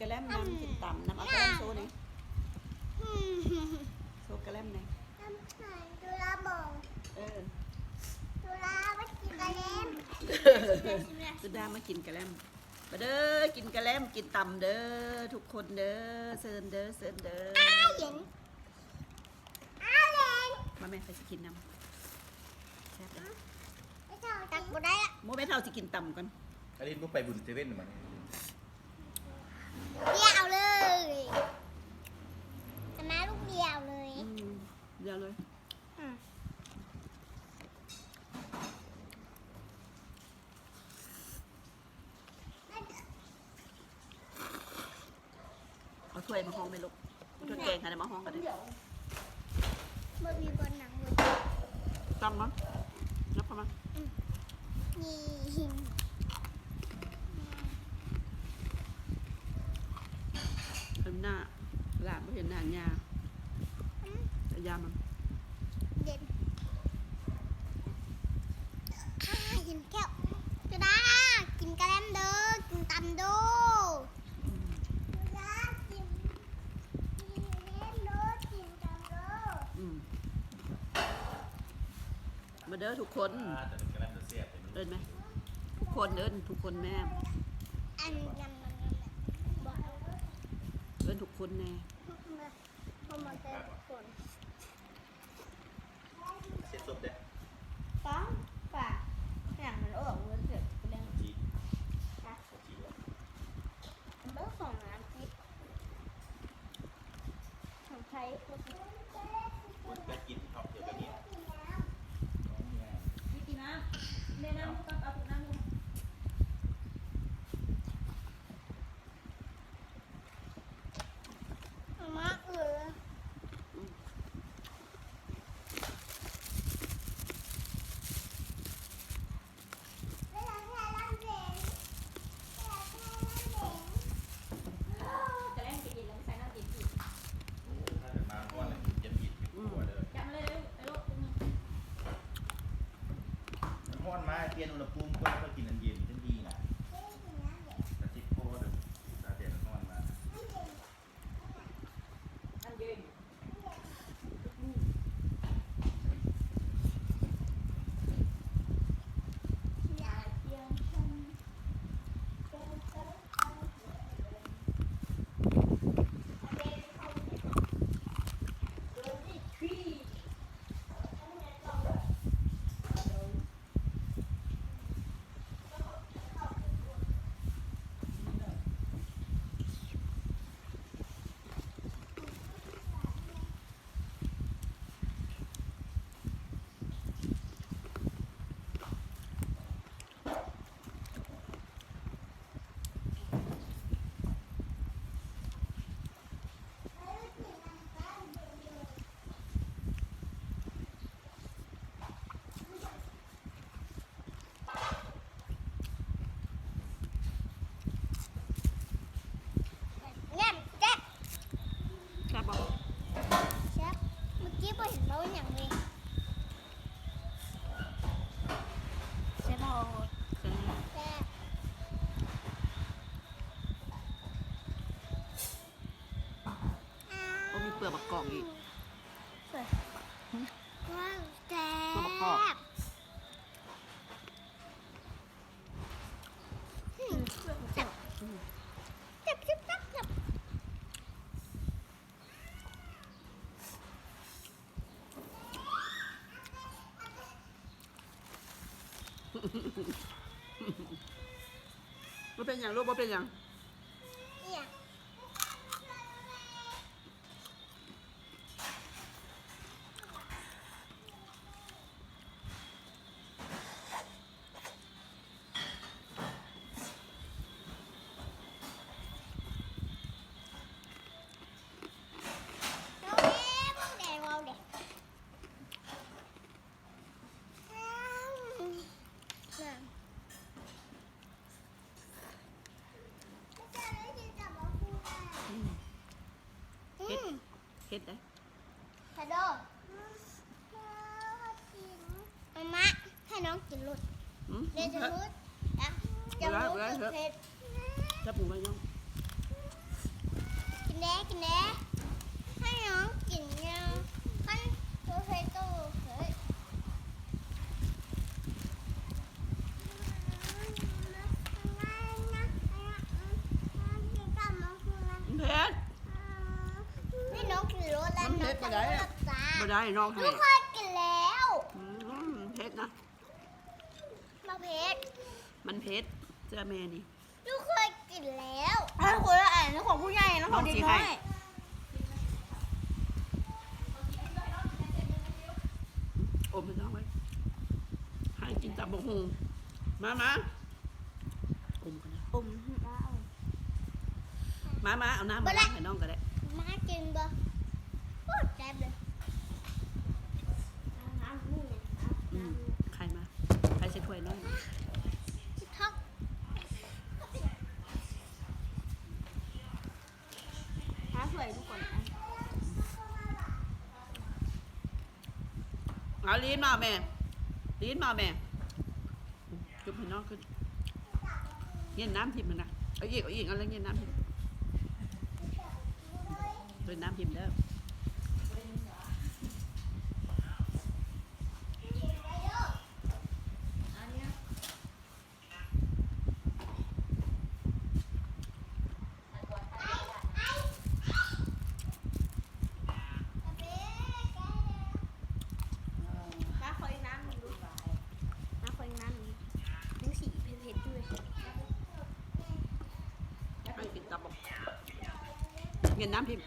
ກະແລັມນຳ ກິນຕຳນຳ ເອົາກະແລັມໂຊແດ່ ໂຊກະແລັມແດ່ ເອີ ສຸດາມາກິນກະແລັມ ມາເດີ ກິນກະແລັມ ກິນຕຳເດີ ທຸກຄົນເດີ ເຊີນເດີ ເຊີນເດີ ມາແມ່ ຂ້ອຍຊິກິນນຳ ແຊບເດ້ ຕັກບໍ່ໄດ້ລະ ໂມແມ່ເຖົ້າຊິກິນຕຳກ່ອນ ອາລິນບໍ່ໄປບຸນເຊເວັ່ນມັນ ດຽວເລີຍ ອາມ່າລູກດຽວເລີຍ ອືມ ດຽວເລີຍ ອືມ ເອົາຖ້ວຍມາຮອງແມ່ລູກ ເອົາຖ້ວຍແກງຫັ້ນນະມາຮອງກັນເດີ້ ບໍ່ມີບ່ອນນັ່ງເລີຍ ຕຳມາ ຍັບເຂົ້າມາ ອືມ ນີ້ ເຫັນໜ້າຫຼານບໍ່ເຫັນໜ້າຍ່າ ອືມ ແຕ່ຢາມັນ ເຢັນ ອາ ເຢັນແກ້ວ ກະດາ ກິນກະແລັມເດີ ກິນຕຳໂດ ອືມ ກະດາ ກິນ ກິນກະແລັມໂດ ກິນຕຳໂດ ອືມ ມາເດີທຸກຄົນ ອ່າ ແຕ່ມັນກະແລັມແຊບ ເອີ້ນແມ່ ທຸກຄົນ ເອີ້ນທຸກຄົນແມ່ ອັນ ເອີ້ນທຸກຄົນແນ່ ເຊັດສົບເດ້ ປາ ປາ ຫຍັງມັນອອກເວີເຊີນ ຈີນ ເບິ່ງຂອງນ້ຳຈິບ ຂອງໄທ ຄົນຈະກິນເຂົ້າດຽວກັນນີ້ ກິນນ້ຳ ແນະນຳ ເອົານ້ຳ ມາເອີ ກະແລັມກະເຢັນແລ້ວ ໃສ່ນ້ຳເຢັນອີກ ຖ້າເກີດມາຮ້ອນແລ້ວກິນຈະອີກ ອືມ ເດີ ຈັບມາເລີຍ ເອົາໂລດ ມັນຮ້ອນມາ ປ່ຽນອຸນຫະພູມກ່ອນ ຄ່ອຍກິນອັນເຢັນຈັ່ງດີນະ ກະຊິພໍເດີ ຖ້າແດດມັນຮ້ອນມາ.ແຊບບໍ່? ແຊບ ເມື່ອກີ້ບໍ່ເຫັນເວົ້າຫຍັງເລີຍ ແຊບບໍ່? ແຊບ ແຊບ ໂອ້ ມີເປືອກບັກກອກອີກ ວ້າວ ແຊບ ເປືອກບັກກອກ ອືມ ແຊບ ອືມ ແຊບ ແຊບ ແຊບ ບໍ່ເປັນຫຍັງລູກ ບໍ່ເປັນຫຍັງ ອີຫຍັງ? ອືມ ເຜັດ ອືມ ເຜັດເດ້ ເຜັດເດີ ມາມາ ໃຫ້ນ້ອງກິນໂລດ ອືມ ເດ ຈະໂລດ ຈະ ຈະໂລດ ເຜັດ ຈັບໝູໄວ້ນ້ອງ. ບໍ່ໄດ້ ບໍ່ໄດ້ ນ້ອງໃຫ້ ລູກເຄີຍກິນແລ້ວ ອືມ ເຜັດນະ ບໍ່ເຜັດ ມັນເຜັດ ເຊື່ອແມ່ນີ້ ລູກເຄີຍກິນແລ້ວ ເອົາຄົນລະອັນ ຂອງຜູ້ໃຫຍ່ ຂອງເດັກນ້ອຍ ອມໃຫ້ນ້ອງໄວ້ ໃຫ້ກິນຕຳບັກຫຸ່ງ ມາ ມາ ອມກັນນະ ອມ ມາ ມາ ເອົານ້ຳມາລ້າງໃຫ້ນ້ອງກໍໄດ້ ມາກິນບໍ່ ໂອ້ ແຊບເລີຍ ອືມ ໄຂ່ມາ ໄຂ່ໃສ່ຖ້ວຍນ້ອງ ຫາຖ້ວຍທຸກຄົນ ເອົາ ລີນມາແມ່ ລີນມາແມ່ ຈຸບໃຫ້ນ້ອງຂຶ້ນ ເຢັນນ້ຳຖິ້ມຫັ້ນນະ ເອົາອີກ ເອົາອີກ ເອົາແລ້ວເຢັນນ້ຳຖິ້ມ ເຢັນນ້ຳຖິ້ມເດີ ມາ ຂໍອີກນ້ຳໜຶ່ງດູ ມາ ຂໍອີກນ້ຳໜຶ່ງ ຍັງສີເຜັດໆຢູ່ເລີຍ ໃຫ້ກິນຕຳບັກຫຸ່ງ ເຢັນນ້ຳພິມ